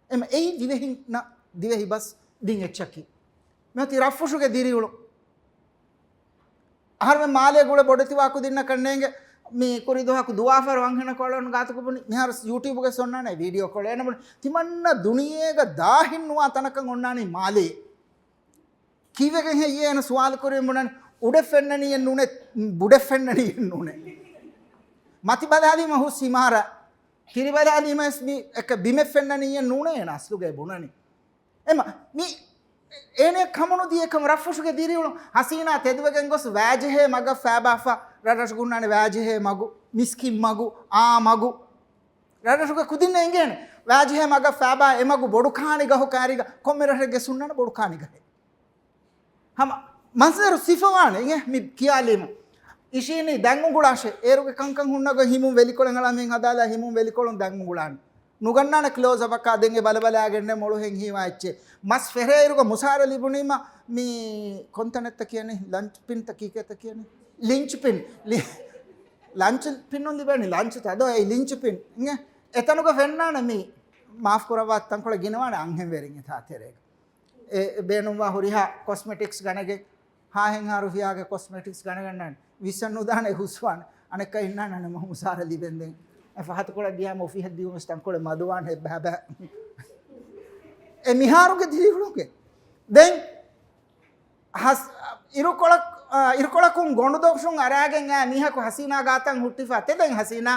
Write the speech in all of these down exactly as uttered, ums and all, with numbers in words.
އެމަ އެއީ ދިވެހިންނަށް ދިވެހި ބަސް ދިން އެއްޗަކީ. މިއޮތީ ރަށްފުށުގެ ދިރިއުޅުން. އަހަރުމެން މާލޭ ގުޅޭ ބޮޑެތިވާ ކުދިންނަކަށް ނޭނގެ. މި ކުރި ދުވަހަކު ދުވާފަރު އަންހެނަކު އަޅުގަނޑު ގާތުކޮށް ބުނި. މިހާރު ޔޫޓިއުބުގަ އޮންނާނެ ވީޑިއޯ ކޮޅެއް. އޭނަ ބުނި ތިމަންނަ ދުނިޔޭގަ ދާހިން ނުވާ ތަނަކަށް އޮންނާނީ މާލޭ. ކީއްވެގެން ހެއްޔޭ އޭނަ ސުވާލު ކުރި ބުނަން؟ އުޑެއް ފެންނަނީއެއް ނޫނޭ، ބުޑެއް ފެންނަނީއެއް ނޫނޭ. މަތި ބަލާލީމަ ހުސް އިމާރާ. ތިރި ބަލާލީމަ ވެސް މި އެކަ ބިމެއް ފެންނަނީއެއް ނޫނޭ އޭނަ އަސްލުގައި ބުނަނީ. އެމަ، މި އޭނަ ކަމުނުދީ އެކަމަ ރަށްފުށުގެ ދިރިއުޅުން ހަސީނާ ތެދުވެގެން ގޮސް ވާޖިހޭ މަގަށް ފައިބާފަ ރަށްރަށު ގުންނާނެ ވާޖިހޭ މަގު، މިސްކިތް މަގު، އާ މަގު. ރަށްރަށުގެ ކުދިންނަށް އެނގޭނެ. ވާޖިހޭ މަގަށް ފައިބާ އެ މަގު ބޮޑު ކާނި ގަހު ކާރީގަ ކޮންމެ ރަށެއްގެ ސުންނަނަ ބޮޑު ކާނި ގަހެއް. ހަމަ މަންޒަރު ސިފަވާނެ އިނގޭ މި ކިޔާލީމަ. އިށީނީ ދަތް އުނގުޅާށޭ. އޭރުގެ ކަންކަން ހުންނަގޮތް ހިމުން ވެލިކޮޅެއް އަޅާ މިހެން ހަދާލާ ހިމުން ވެލިކޮޅުން ދަތް އުނގުޅާނެ. ނުގަންނާނެ ކްލޯޒް އަޕަކާ ދެން އެ ބަލަބަލާގެންނެ މޮޅު ހެން ހީވާ އެއްޗެއް. މަސް ފެށޭއިރުގަ މުސާރަ ލިބުނީމަ މި ކޮންތަނެއްތަ ކިޔަނީ؟ ލަންޗް ޕިންތަ ކީކޭތަ ކިޔަނީ؟ ލިންޗް ޕިން. ލި-، ލަންޗް ޕިނުން ލިބޭނީ ލަންޗުތަ އަދޯ އެއީ ލިންޗް ޕިން. އިނގޭ އެތަނުގަ ފެންނާނެ މި މާފް ކުރައްވާ ތަންކޮޅެއް ގިނަވާނެ އަންހެން ވެރިން އެތާ ތެރޭގަ. އެ ބޭނުންވާ ހުރިހާ ކޮސްމެޓިކްސް ގަނެގެން، ހާހެންހާ ރުފިޔާގެ ކޮސްމެޓިކްސް ގަނެގަންނާނެ. ވިސްނަން ނުދާނެ ހުސްވާނެ. އަނެއްކާ އިންނާނެ މަހު މުސާރަ ލިބެންދެން. އެ ފަހަތުކޮޅަށް ގިޔާމަ އޮފީހަށް ދިޔުމަސް ތަންކޮޅެއް މަދުވާނެ އެއްބައިބައި. އެ މިހާރުގެ ދިރިއުޅުމުގެ. ދެން ހަސް-، އިރުކޮޅަކު-، އާ، އިރުކޮޅަކުން ގޮނޑުދޮށުން އަރާގެން އާ މީހަކު ހަސީނާ ގާތަށް ހުއްޓިފަ. ތެދެން ހަސީނާ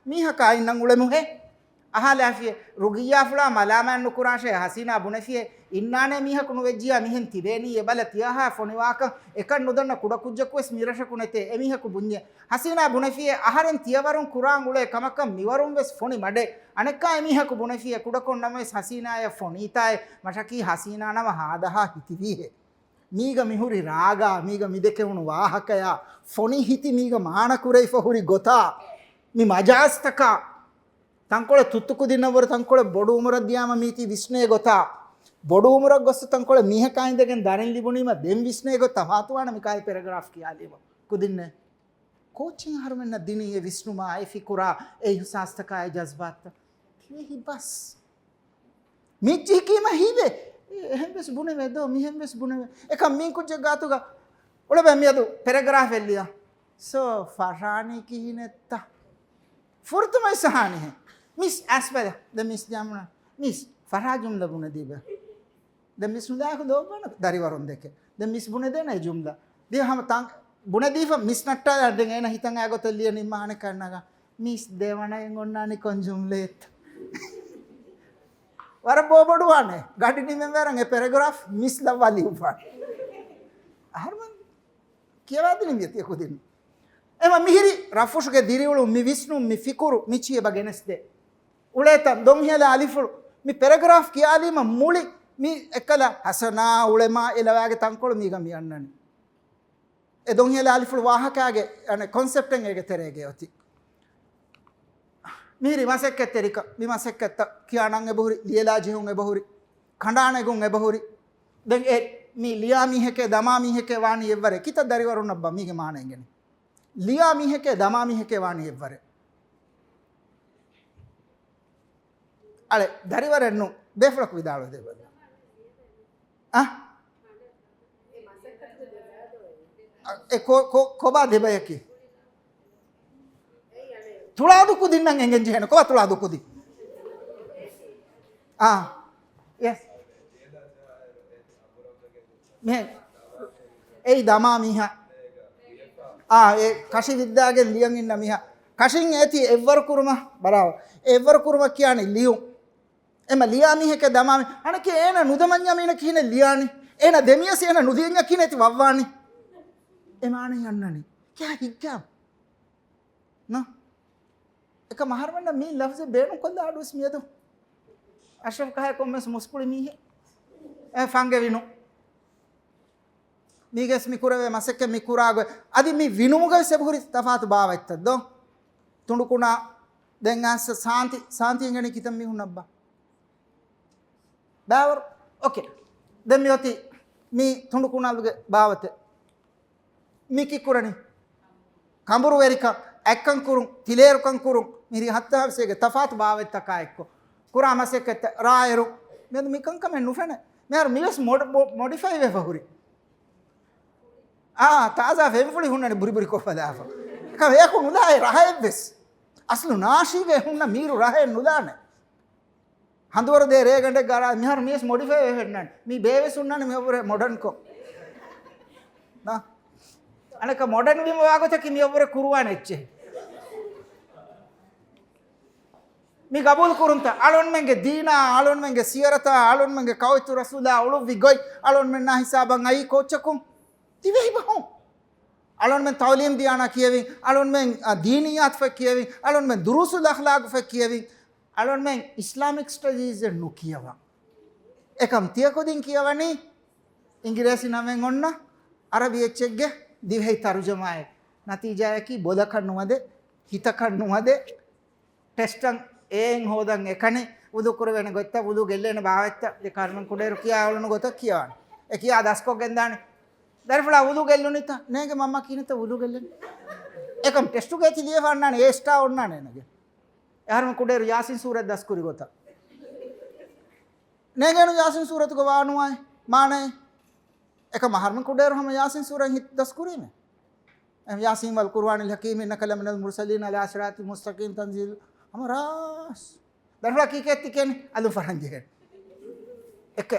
މީހަކާ އިންނަން އުޅެމުހޭ. އަހާލާފިޔޭ، ރުގިއްޔާފުޅާ މަލާމާތް ނުކުރާށޭ. ހަސީނާ ބުނެފިޔޭ، އިންނާނޭ މީހަކު ނުވެއްޖިޔާ މިހެން ތިބޭނީ އެބަލަ ތިޔަހާ ފޮނިވާކަން އެކަން ނުދަންނަ ކުޑަކުއްޖަކުވެސް މިރަށަކު ނެތޭ. އެމީހަކު ބުންޏޭ. ހަސީނާ ބުނެފިޔޭ، އަހަރެން ތިޔަވަރުން ކުރާން އުޅޭ ކަމަކަށް މިވަރުން ވެސް ފޮނި މަޑޭ. އަނެއްކާ އެމީހަކު ބުނެފިޔޭ، ކުޑަކޮށް ނަމަވެސް ހަސީނާޔަށް ފޮނީތާއޭ. މަށަކީ ހަސީނާ ނަމަ ހާދަހާ ހިތިވީހޭ. މީގަ މިހުރި ރާގާ، މީގަ މިދެކެވުނު ވާހަކަޔާ، ފޮނި ހިތި މީގަ މާނަކުރެވިފަ ހުރި ގޮތާ، މި މަޖާޒްތަކާ، ތަންކޮޅެއް ތުއްތުކުދިންނަށްވުރެ ތަންކޮޅެއް ބޮޑު އުމުރަށް ދިޔާމަ މީތީ ވިސްނޭ ގޮތާ، ބޮޑު އުމުރަށް ގޮއްސަ ތަންކޮޅެއް މީހަކާ އިނދެގެން ދަރިން ލިބުނީމަ ދެން ވިސްނޭ ގޮތް ތަފާތުވާނެ މިކާލި ޕެރެގްރާފް ކިޔާލީމަ. ކުދިންނޭ. ކޯޗެއް އަހަރުމެންނަށް ދިނީ އެ ވިސްނުމާ، އެ ފިކުރާ، އެ އިހުސާސްތަކާ، އެ ޖަޒްބާތްތައް. ދިވެހި ބަސް. މިއްޗިހި ކީމަ ހީވޭ. އެ އެހެން ވެސް ބުނެވޭ ދޯ، މިހެން ވެސް ބުނެވޭ. އެކަމް މީން ކުއްޖެއް ގާތުގަ އުޅެބަ މިއަދު ޕެރެގްރާފެއް ލިޔާ. ސޯ، ފަށާނީ ކިހިނެއްތަ؟ ފުރަތަމަ އިސް އަހާނީހެން. މިސް އައިސް ބަލަ. ދެން މިސް ޖާމުނާ. މިސް ފަށާ ޖުމްލަ ބުނެދީބަ. ދެން މިސް ނުލާކު ދޯބާނަ ދަރިވަރުން ދެކެ. ދެން މިސް ބުނެދޭނަ އެ ޖުމްލަ. ދިޔަ ހަމަ ތަން ބުނެދީފަ މިސް ނައްޓާލާ ދެން އޭނަ ހިތަށް އާ ގޮތަށް ލިޔަނީ މާނަ ކަންނަގަ. މިސް ދެވަނައެއް އޮންނާނީ ކޮން ޖުމްލައެއްތަ؟ ވަރަށް ބޯބޮޑުވާނެ. ގަޑި ނިމެން ވަރަށް އެ ޕެރެގްރާފް މިސް ލައްވާ ލިޔުއްވާނެ. އަހަރުމެން ކިޔަވާދިނި މިއޮތީ ކުދިން. އެމަ މިހިރި ރަށްފުށުގެ ދިރިއުޅުން މި ވިސްނުން މި ފިކުރު މި ޗިއެބަ ގެނެސްދޭ. އުޅޭތަން ދޮންހިޔަލާ އަލިފުޅު މި ޕެރެގްރާފް ކިޔާލީމަ މުޅި މި އެކަލަ ހަސަނާ އުޅެމާ އެލަވާގެ ތަންކޮޅު މީގަ މި އަންނަނީ. އެ ދޮންހިޔަލާ އަލިފުޅު ވާހަކާގެ އަނެއް ކޮންސެޕްޓެއް އޭގެ ތެރޭގަ އޮތީ. މިހިރި މަސައްކަތްތެރިކަން، މި މަސައްކަތްތައް ކިޔާނަން އެބަހުރި، ލިޔެލާ ޖެހުން އެބަހުރި، ކަނޑާނެގުން އެބަހުރި. ދެން އެ މި ލިޔާ މީހެކޭ ދަމާ މީހެކޭ ވާނީ އެއްވަރެއް. ކިތައް ދަރިވަރުންނަށްބާ މީގެ މާނަ އެނގެނީ؟ ލިޔާ މީހެކޭ ދަމާ މީހެކޭ ވާނީ އެއްވަރެއް. އަޅެ، ދަރިވަރެއް ނޫން. ބޭފުޅަކު ވިދާޅުވެ ދެއްވަރެއް. އަ؟ އަ، އެ ކޮ-، ކޮ-، ކޮބާ ދެބަޔަކީ؟ ތުޅާދޫ ކުދިންނަށް އެނގެން ޖެހޭނެ. ކޮބާ ތުޅާދޫ ކުދިން؟ އާ. ޔެސް. މިހެން. އެއީ ދަމާ މީހާ. އާ، އެ ކަށި ވިއްދާގެން ލިޔަން އިންނަ މީހާ. ކަށިން އޭތި އެއްވަރު ކުރުމަށް ބަރާބަރު. އެ އެއްވަރު ކުރުމަށް ކިޔާނީ ލިޔުން. އެމަ ލިޔާ މީހެކޭ ދަމާ މީ-، އަނެކޭ އޭނަ ނުދަމަންޏާ މީނަ ކިހިނެއް ލިޔާނީ؟ އޭނަ ދެމިޔަސް އޭނަ ނުދިޔަންޏާ ކިހިނެއް ތި ވައްވާނީ؟ އެ މާނަ އަންނަނީ. ކިޔާ ހިއްގާ. ނަ؟ އެކަމް އަހަރުމެންނަށް މި ލަފްޒެއް ބޭނުންކޮށްލާ އަޑުވެސް މިއަދު. އަޝްރަފް ކަހައި ކޮންމެސް މުސްކުޅި މީހެއް. އެ ފަންގެ ވިނު. މީގެސް މި ކުރެވޭ މަސައްކަތް މި ކުރާ ގޮތް. އަދި މި ވިނުމުގަވެސް އެބަހުރި ތަފާތު ބާވަތްތައް ދޯ؟ ތުނޑުކުނާ ދެން އައްސަ ސާންތި، ސާންތި އެނގެނީ ކިތަން މީހުންނަށްބާ؟ ބާވަރު. އޯކޭ. ދެން މިއޮތީ މި ތުނޑުކުނާލުގެ ބާވަތެއް. މި ކީއްކުރަނީ؟ ކަނބުރުވެރިކަން، އަތްކަން ކުރުން، ތިލޭރުކަން ކުރުން، މި ހަތްތާވެސް އޭގެ ތަފާތު ބާވަތްތަކާ އެއްކޮށް ކުރާ މަސައްކަތްތައް. ރާއިރު، މިއަދު މިކަންކަމެއް ނުފެނޭ. މިހާރު މިވެސް މޮޑި-، މޮ-، މޮޑިފައި ވެފަ ހުރި. އާ، ތާޒާ ފެންފުޅި ހުންނަނީ ބުރިބުރި ކޮށްފަލާފަ. އެކަމަކު އެއަކު ނުލާ އެ ރަހައެއްވެސް. އަސްލު ނާޝީގަ ހުންނަ މީރު ރަހައެއް ނުލާނެ. ހަނދުވަރު ދޭ ރޭގަނޑެއް ގާރާ މިހާރު މިވެސް މޮޑިފައި ވެ ހެންނާނެ. މީ ބޭވެސް ހުންނާނެ މިއަށްވުރެ މޮޑަންކޮށް. ނާ. އަނެކަ މޮޑަން ވީމަ ވާގޮތަކީ މިއަށްވުރެ ކުރުވާނެ އެއްޗެހި. މި ގަބޫލު ކުރުންތަ؟ އަޅުންމެންގެ ދީނާ، އަޅުންމެންގެ ސިޔަރަތާ، އަޅުންމެންގެ ކައުއިތު ރަސޫލާ އުޅުއްވި ގޮތް އަޅުންމެންނާ ހިސާބަށް އައީ ކޯއްޗަކުން؟ ދިވެހި ބަހުން. އަޅުންމެން ތައުލީމް ދިޔާނާ ކިޔެވިން، އަޅުންމެން، އަ، ދީނިއްޔާތުފައި ކިޔެވިން، އަޅުންމެން ދުރޫސުލް އަޚްލާގުފައި ކިޔެވިން، އަޅުންމެން އިސްލާމިކް ސްޓަޑީޒެއް ނުކިޔަވަން. އެކަމް ތިޔަކުދިން ކިޔަވަނީ އިނގިރޭސި ނަމެއް އޮންނަ އަރަބި އެއްޗެއްގެ ދިވެހި ތަރުޖަމާއެއް. ނަތީޖާއަކީ ބޮލަކަށް ނުވަދެ، ހިތަކަށް ނުވަދެ، ޓެސްޓަށް އޭން ހޯދަން އެކަނި ވުޟޫ ކުރެވޭނެ ގޮތްތައް، ވުޟޫ ގެއްލޭނެ ބާވަތްތައް، ދެ ކަރުމެން ކުޑައިރު ކިޔާ އުޅުނު ގޮތަށް ކިޔަވާނެ. އެ ކިޔާ ދަސްކޮށްގެންދާނެ. ދަރިފުޅާ ވުޟޫ ގެއްލުނީތަ؟ ނޭނގެ މަންމަ ކިހިނެއްތަ ވުޟޫ ގެއްލެނީ؟ އެކަމް ޓެސްޓުގައި ތި ލިޔެފަ އަންނާނެ އޭ ސްޓާ އޮންނާނެ ނޭނގެ. އެހަރުމެން ކުޑައިރު ޔާސިން ސޫރަތް ދަސްކުރި ގޮތަށް. ނޭނގޭނު ޔާސިން ސޫރަތުގަ ވާނުވާއި މާނައެއް. އެކަމް އަހަރުމެން ކުޑައިރު ހަމަ ޔާސިން ސޫރަތް ހި-، ދަސްކުރީމޭ. އެހެން يس والقرآن الحكيم إنك لمن المرسلين على صراط مستقيم تنزيل. ހަމަ ރާސް. ދަރިފުޅާ ކީކޭ ތި ކިޔަނީ؟ އަލުން ފަށަން ޖެހޭ. އެކެ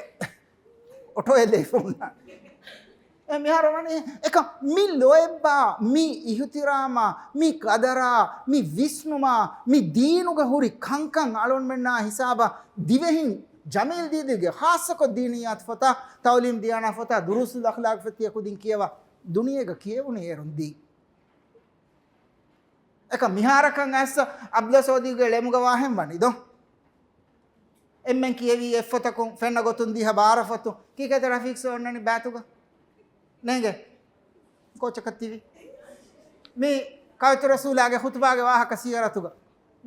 އޮޓޯއެއް ލެއިފަ ހުންނާނެ. އެ މިހާރު ވަނީ އެކަ މި ލޯތްބާ، މި އިހުތިރާމާ، މި ޤަދަރާ، މި ވިސްނުމާ، މި ދީނުގަ ހުރި ކަންކަން އަޅުންމެންނާ ހިސާބަށް ދިވެހިން ޖަމީލް ދީދީގެ ޚާއްޞަކޮށް ދީނިއްޔާތު ފޮތާ، ތައުލީމް ދިޔާނާ ފޮތާ، ދުރޫސުލް އަޚްލާގު ފޮތި ތިޔަ ކުދިން ކިޔަވާ. ދުނިޔޭގަ ކިޔެވުނީ އޭރުން ދީ. އެކަ މިހާރަކަށް އައިސް އަބްދުﷲ ސައޫދީގެ ޅެމުގަ ވާހެން ވަނީ ދޯ. އެންމެން ކިޔެވީ އެއްފޮތަކުން ފެންނަ ގޮތުން ދިހަ ބާރަ ފޮތު. ކީކޭތަ ރަފީޤް ސަރ އޮންނަނީ ބާތުގަ؟ ނޭނގެ. ކޯޗަކަށް ތިވި. މި ކައުއިތު ރަސޫލާގެ ޚުތުބާގެ ވާހަކަ ސީރަތުގަ.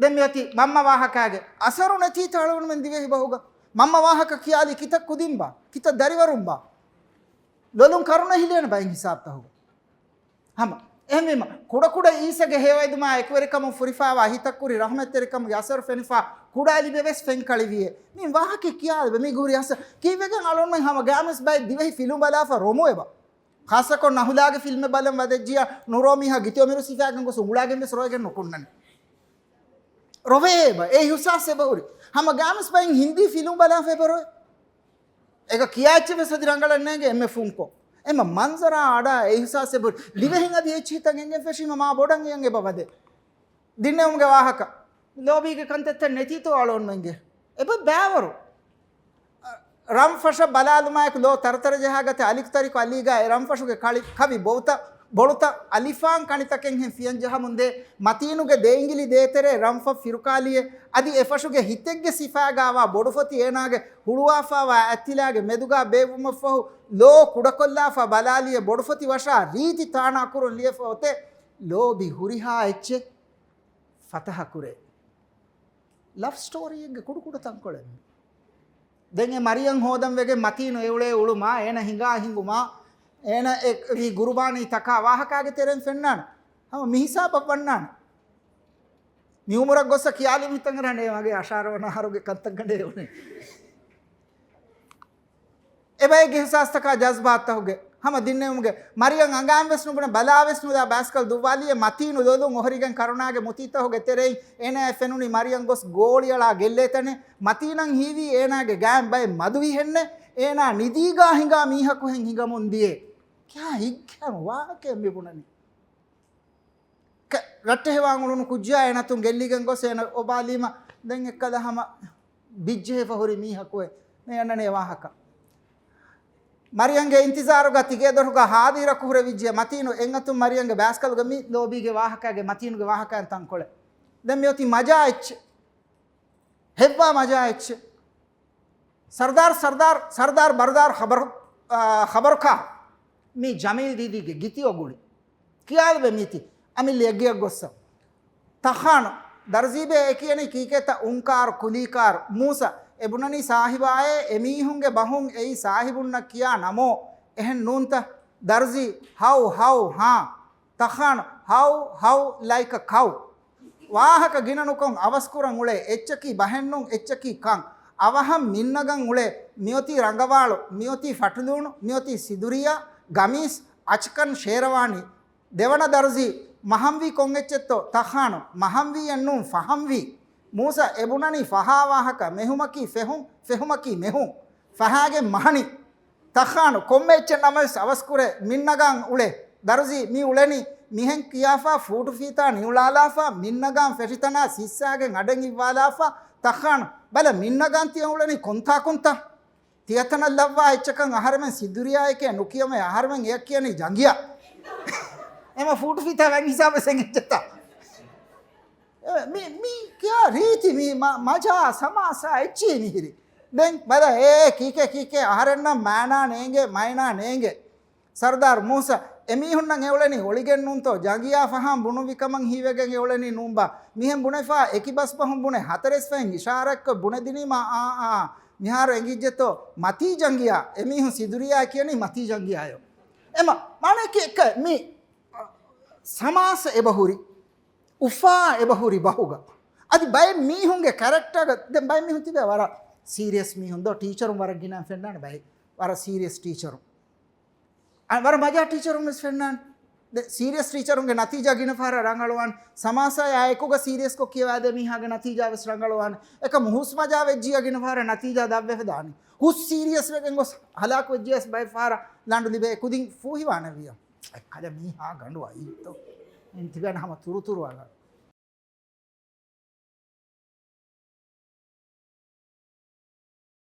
ދެން މިއޮތީ މަންމަ ވާހަކާގެ އަސަރު ނެތީތަ އަޅުގަނޑުމެން ދިވެހި ބަހުގަ؟ މަންމަ ވާހަކަ ކިޔާލީ ކިތައް ކުދިންބާ؟ ކިތައް ދަރިވަރުންބާ؟ ލޮލުން ކަރުނަ ހިލޭނެ ބައެއް ހިސާބުތަކުގަ. ހަމަ. އެހެންވީމަ، ކުޑަކުޑަ އީސަގެ ހެޔޮއެދުމާ އެކުވެރިކަމުން ފުރިފާވާ ހިތަށް ކުރި ރަޙްމަތްތެރިކަމުގެ އަސަރު ފެނިފާ ކުޑަ އަލިބެ ވެސް ފެންކަޅިވިއޭ. މި ވާހަކަ ކިޔާލިބެ މީގަ ހުރި އަސަރު. ކީއްވެގެން އަޅުންމެން ހަމަ ގާމިސް ބައެއް ދިވެހި ފިލުން ބަލާފަ ރޮމު އެބަ؟ ޚާއްޞަކޮށް ނަހުލާގެ ފިލްމެއް ބަލަން ވަދެއްޖިޔާ ނުރޯ މީހާ ގިތި އޮމިރު ސިފައިގެން ގޮސް އުނގުޅާގެން ވެސް ރޮއެގެން ނުކުންނަނީ. ރޮވޭ އެބަ. އެ އިހުސާސް އެބަ ހުރި. ހަމަ ގާމިސް ބައިން ހިންދީ ފިލުން ބަލާފަ އެބަ ރޮއެ. އޭގަ ކިޔާ އެއްޗެއް ވެސް އަދި ރަނގަޅަށް ނޭނގެ އެންމެ ފުންކޮށް. އެމަ މަންޒަރާ އަޑާ އެ އިހުސާސް އެބަ ހުރި. ދިވެހިން އަދި އެއްޗިހިތައް އެނގެން ފެށީމަ މާ ބޮޑަށް އެޔަން އެބަ ވަދެ. ދިންނެވުމުގެ ވާހަކަ. ލޯބީގެ ކަންތައްތައް ނެތީތޯ އަޅުންމެންގެ؟ އެބަ ބައިވަރު. ރަންފަށަށް ބަލާލުމާއެކު ލޯ ތަރަތަރަ ޖަހާގަތެ އަލިކުތަރިކޮށް އަލީގާ އެ ރަންފަށުގެ ކަޅި، ކަވި ބޮޑުތައް، ބޮޑުތައް އަލިފާން ކަނިތަކެއްހެން ފިޔަން ޖަހަމުންދޭ މަތީނުގެ ދޭއިނގިލި ދޭތެރޭ ރަންފަށް ފިރުކާލިއޭ އަދި އެފަށުގެ ހިތެއްގެ ސިފައިގާވާ ބޮޑުފޮތި އޭނާގެ ހުޅުވާފާވާ އަތްތިލާގެ މެދުގާ ބޭއްވުމަށްފަހު ލޯ ކުޑަކޮށްލާފަ ބަލާލިއޭ ބޮޑުފޮތި ވަށާ ރީތި ތާނާކުރުން ލިޔެފަ އޮތޭ ލޯބި ހުރިހާ އެއްޗެއް ފަތަހަކުރޭ. ލަވް ސްޓޯރީއެއްގެ ކުޑަކުޑަ ތަންކޮޅެއް. ދެން އެ މަރިޔަން ހޯދަން ވެގެން މަތީނު އެއުޅޭ އުޅުމާ، އޭނަ ހިނގާ ހިނގުމާ، އޭނަ އެ ވީ ގުރުބާނީ ތަކާ ވާހަކާގެ ތެރެއިން ފެންނާނެ. ހަމަ މިހިސާބަށް ވަންނާނެ. މި އުމުރަށް ގޮއްސަ ކިޔާލި މިތަނގަ ރަނޑޭ މަގޭ އަށާރަ ވަނަ އަހަރުގެ ކަންތައް ގަނޑޭ އުނެ. އެބައެއްގެ އިހުސާސްތަކާ ޖަޒްބާތްތަކުގެ ހަމަ ދިންނެވުމުގެ މަރިޔަން އަނގައިން ވެސް ނުބުނެ ބަލާ ވެސް ނުލާ ބައިސްކަލް ދުއްވާލިއޭ މަތީނު ލޮލުން އޮހޮރިގެން ކަރުނާގެ މުތީތަކުގެ ތެރެއިން އޭނާއަށް ފެނުނީ މަރިޔަން ގޮސް ގޯޅިއަޅާ ގެއްލޭ ތަނެއް. މަތީނަށް ހީވީ އޭނާގެ ގާތް ބައެއް މަދު ހިހެންނެއް އޭނާ ނިދީގާ ހިނގާ މީހަކުހެން ހިނގަމުން ދިޔޭ. ކިހާ ހިތްހަމަ ވާހަކައެއް މި ބުނަނީ. ކަ-، ރައްޓެހިވާން އުޅުނު ކުއްޖާ އޭނަތުން ގެއްލިގެން ގޮސް އޭނަ އޮބާލީމަ ދެން އެއްކަލަ ހަމަ ބިއްޖެހިފަ ހުރި މީހަކު އެ މި އަންނަނީ ވާހަކަ. މަރިޔަންގެ އިންތިޒާރުގަ ތިގޭ ދޮރުގަ ހާދިރަ ކުހުރެވިއްޖެ މަތީނު އެއްއަތުން މަރިޔަންގެ ބައިސްކަލުގަ މި ލޯބީގެ ވާހަކައިގެ މަތީނުގެ ވާހަކައިން ތަންކޮޅެއް. ދެން މިއޮތީ މަޖާ އެއްޗެއް. ހެއްވާ މަޖާ އެއްޗެއް. ސަރުދާރު، ސަރުދާރު، ސަރުދާރު ބަރުދާރު ޚަބަރު، އާ، ޚަބަރުކާ މި ޖަމީލް ދީދީގެ ގިތި އޮގުޅި. ކިޔާލެވޭ މީތި. އަމިއްލަ އެއްގެއަށް ގޮއްސަ. ތަޚާނު. ދަރްޒީބޭ އެ ކިޔަނީ ކީކޭތަ އުންކާރު، ކުލީކާރު، މޫސަ. އެ ބުނަނީ ސާހިބާއޭ އެމީހުންގެ ބަހުން އެއީ ސާހިބުންނަށް ކިޔާ ނަމޯ. އެހެން ނޫންތަ؟ ދަރްޒީ. ހައު، ހައު، ހާ. ތަޚާނު. ހައު، ހައު، ލައިކަ ކައު. ވާހަކަ ގިނަ ނުކޮށް އަވަސްކުރަން އުޅޭ. އެއްޗަކީ ބަހެއްނޫން، އެއްޗަކީ ކަން. އަވަހަށް މިންނަގަން އުޅޭ މިއޮތީ ރަނގަވާޅު، މިއޮތީ ފަޓުލޫނު، މިއޮތީ ސިދުރިޔާ، ގަމީސް، އަޗިކަން، ޝޭރަވާނީ. ދެވަނަ ދަރުޒީ މަހަންވީ ކޮންއެއްޗެއްތޯ؟ ތަޚާނު، މަހަންވީއެއްނޫން، ފަހަންވީ. މޫސަ އެބުނަނީ ފަހާ ވާހަކަ، މެހުމަކީ ފެހުން، ފެހުމަކީ މެހުން. ފަހާގެން މަހަނި. ތަޚާނު، ކޮންމެ އެއްޗެއް ނަމަވެސް އަވަސްކުރޭ، މިންނަގާން އުޅޭ. ދަރުޒީ މި އުޅެނީ މިހެން ކިޔާފާ، ފޫޓު ފީތާ ނިއުޅާލާފާ، މިންނަގާން ފެށިތަނާ ސިއްސާގެން އަޑެއް އިއްވާލާފާ، ތަޚާނު، ބަލަ މިންނަގާން ތިޔަ އުޅެނީ ކޮންތާކުންތަ؟ ތިޔަތަނަށް ލައްވާ އެއްޗަކަށް އަހަރެމެން ސިދުރިޔާއެކޭ ނުކިޔަމޭ، އަހަރެމެން އެޔަށް ކިޔަނީ ޖަނގިޔާ. އެމަ ފޫޓު ފީތާ ވަން ހިސާބަށް އެނގިއްޖެތަ؟ އެ، މި، މި ކިޔާ ރީތި މި މަ-، މަޖާ ސަމާސާ އެއްޗިހި މިހިރި. ދެން ބަލަ އޭ ކީކޭ ކީކޭ އަހަރެންނަށް މާނާ ނޭނގޭ، މައިނާ ނޭނގޭ. ސަރުދާރު މޫސަ، އެމީހުންނަށް އެއުޅެނީ އޮޅިގެން ނޫންތޯ؟ ޖަނގިޔާ ފަހާން ބުނުއްވިކަމަށް ހީވެގެން އެއުޅެނީ ނޫންބާ؟ މިހެން ބުނެފާ އެކި ބަސްބަހުން ބުނެ ހަތަރެސް ފަހެން އިޝާރާތްކޮށް ބުނެދިނީމާ އާ އާ މިހާރު އެނގިއްޖެތޯ؟ މަތީ ޖަނގިޔާ. އެމީހުން ސިދުރިޔާ ކިޔަނީ މަތީ ޖަނގިޔާޔޯ. އެމަ މާނައަކީ އެއްކަ މި ސަމާސަ އެބަހުރި، އުފާ އެބަހުރި ބަހުގަ. އަދި ބައެއް މީހުންގެ ކެރެކްޓާގަ، ދެން ބައެއް މީހުން ތިބޭ ވަރަށް ސީރިއަސް މީހުން ދޯ، ޓީޗަރުން ވަރަށް ގިނަ ފެންނާނެ ބައެއް. ވަރަށް ސީރިއަސް ޓީޗަރުން. އަ، ވަރަށް މަޖާ ޓީޗަރުން ވެސް ފެންނާނެ. ދެ، ސީރިއަސް ޓީޗަރުންގެ ނަތީޖާ ގިނަ ފަހަރަށް ރަނގަޅުވާނެ. ސަމާސާޔާ އެކުގަ ސީރިއަސްކޮށް ކިޔަވާދޭ މީހާގެ ނަތީޖާ ވެސް ރަނގަޅުވާނެ. އެކަމު ހުސް މަޖާ ވެއްޖިއްޔާ ގިނަ ފަހަރަށް ނަތީޖާ ދަށްވެފަ ދާނީ. ހުސް ސީރިއަސް ވެގެން ގޮސް ހަލާކު ވެއްޖިއްޔާ ވެސް ބައެއް ފަހަރަށް ލަނޑު ލިބޭ. ކުދިން ފޫހިވާނެ ވިޔަ. އެއްކަލަ މީހާ ގަނޑު އައިތޯ. އިން ތިބޭނެ ހަމަ ތުރުތުރު އަލަށް.